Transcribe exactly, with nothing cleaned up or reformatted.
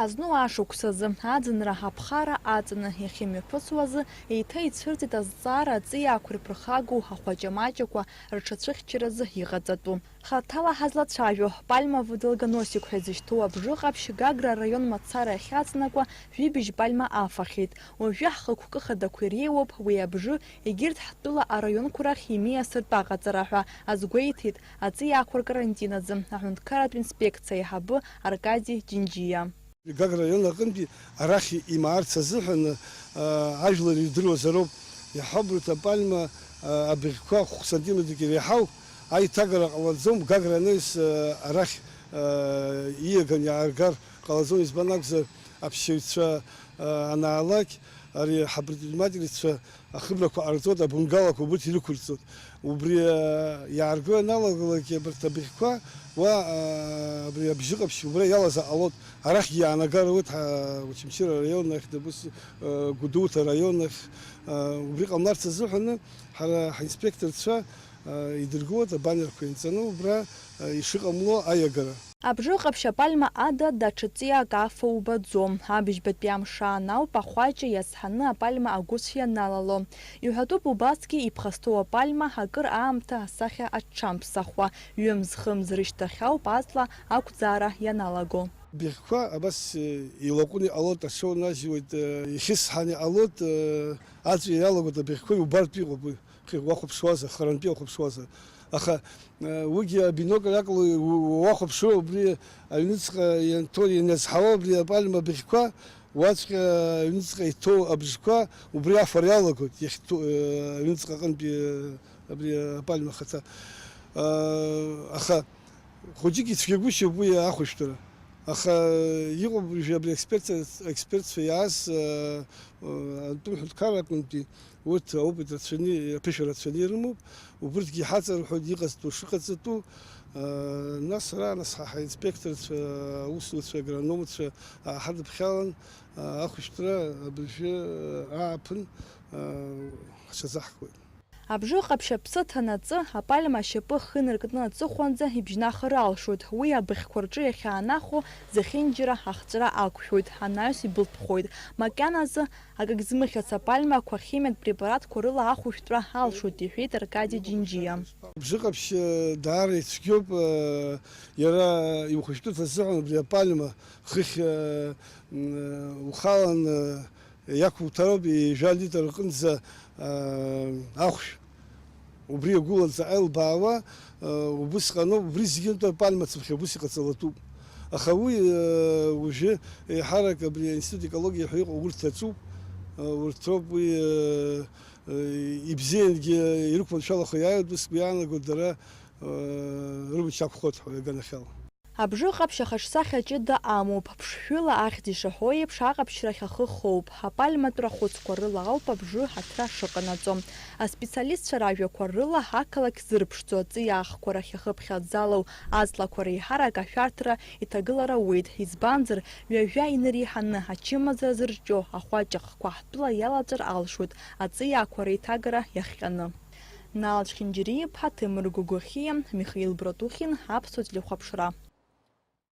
Ҳазну ашықәсазы, аӡынра аԥхара аҵаны иахьымҩаԥысуазы, еиҭа ицәырҵит азҵаара аҵиаақәа ирԥырхагоу ахәаҷа-маҷақәа рҽацәыхьчаразы иҟаҵатәу. Хаҭала ҳазлацәажәо, пальма Вдолгоносик ҳәа изышьҭоу абжыҟаԥшь Гагра араион мацара иахьаҵанакуа, жәибжь пальма афахьеит. Уажәы ҳхықәкы хадақәа иреиуоуп уи абжы, егьырҭ ҳтәыла араионқәа рахь имиасыртә аҟаҵара ҳәа азгәеиҭеит аҵиаақәа ркарантин азы аҳәынҭқарратә инспекциа аиҳабы Аркади Џьынџьиа. Гагра араион аҟынтәи арахь имаарц азыҳәан, аа, ажәлар ирдыруазароуп. Иаҳҳәап, урҭ апальма, аа, абӷьқәа хә-сантиметрк иреиҳау аиҭагара ҟалаӡом, Гагра анаҩс, аа, арахь, аа, ииаган иааргар ҟалаӡом, избан акәзар, аԥсшьаҩцәа, аа, анаалак, ари ҳапредпринимательцәа ахыбрақәа ҟарҵоит, абунгалақәа убырҭ ирықәырҵоит. Убри, аа, иаарго ианалагалак, абарҭ абыӷьқәа уа, аа, абри абжьыҟаԥшь убра иалазар ҟалоит, арахьгьы иаанагар ауеит, ҳа, Очамчыра араион ахь, допустим, аа, Гәдоуҭа араион ахь, аа, убри ҟамларц азыҳәаны ҳара ҳинспекторцәа, аа, идыргылоит, абанерқәа инҵаны убра, аа, ишыҟамло аиагара. Абжыҟаԥшь апальма ада даҽа ҵиаак афо убаӡом. Абыжьбатәи амш аан ауп ахәаҷа иазҳаны апальма агәыцә ианалало. Иҳәатәуп убасгьы иԥхасҭоу апальма акыр аамҭа асахьа аҽамԥсахуа, ҩымз-хымз рышьҭахь ауп аҵла ақәӡаара ианалаго. Быӷьқәа абас, э, илаҟәны иҟалоит, аҽаунажьуеит, э, ихьысҳаны иҟалоит, э, аҵәа иалагоит абыӷьқәа, иубартә иҟоуп уи. Хи-, уахәаԥшуазар, харантәи уахәаԥшуазар. Аха, э, уигьы абинокль акәла у-, уахәаԥшуа, убри аҩныҵҟа ианҭо, ианазҳауа, убри апальма быӷьқәа, уаҵәҟьа аҩныҵҟа иҭоу абжқәа, убри афара иалагоит, иахьҭоу, э, аҩныҵҟа аҟынтәи, э, абри апальма ахаҭа. Э, аха Хәыҷык ицәгьагәышьоуп уи ахәышәтәра. Аха иҟоуп уажәы абри аекспертцәа, аекспертцәа иааз, э, э, атәым ҳәынҭқарра аҟынтәи урҭ аопыт рацәаны, аԥышәа рацәаны ирымоуп. Убырҭгьы иҳаҵарҳәоит иҟазтәу шыҟаҵатәу. Э, нас ара, нас ҳа, ҳаинспекторцәа, аусзуҩцәа, агрономцәа, э, ҳадыԥхьалан, э, ахәышәтәра абыржәы, э, ааԥын, э, ҳҽазаҳкуеит. Абжыҟаԥшь аԥсы ҭанаҵы, апальма ашьапы ахы инаркны аҵыхәанӡа ибжьнахыр алшоит. Уи абыӷьқәа рҿы иахьаанахәо зехьынџьара ахҵәара ақәшәоит, анаҩс ибылтәхоит. Макьаназы акагь змыхьац апальмақәа химиатә препаратқәа рыла ахәышәтәра алшоит, иҳәеит Аркади Џьынџьиа. Абжыҟаԥшь, э, даара ицәгьоуп, э, иара иухәышәтәырц азыҳәан абри апальма хыхь, э, м, э, ухалан, э, иақәуҭароуп, ҩажәа литр рҟынӡа, аа, ахәшә. Убри агәылан ҵаҟа илбаауа, аа, убысҟаноуп, убри зегьынтәи апальма цыԥхьа убыс иҟаҵалатәуп. Аха уи, аа, уажәы еиҳарак абри аинститут екологиа ҳәа иҟоу урҭ аҿуп, аа, урҭ роуп уи, аа, ибзиангьы ирықәманшәалахо иааиуеит, ус сгәы иаанагоит дара, аа, рымч ақәхоит ҳәа аганахьала. Абжыҟаԥшь ахаҿсахьа ҷыда амоуп, ԥшшәыла ахьӡ ишаҳәо еиԥш аҟаԥшьрахь ахы хоуп, апальматә рахәыцқәа рыла ауп абжы аҭра шыҟанаҵо. Аспециалистцәа ражәақәа рыла, ақалақь зырԥшӡо аҵиаахқәа рахь ахыԥхьаӡалоу аҵлақәа реиҳарак ашәарҭара иҭагылар ауеит, избанзар, ҩажәа инареиҳаны ачымазара зырҷҷо ахәаҷахқәа ҳтәыла иалаҵәар алшоит аҵиаақәа реиҭагара иахҟьаны. Нал Чхинџьариа-иԥҳа, Ҭемыр Гогохиа, Михаил Братухин, Аԥсуа телехәаԥшра.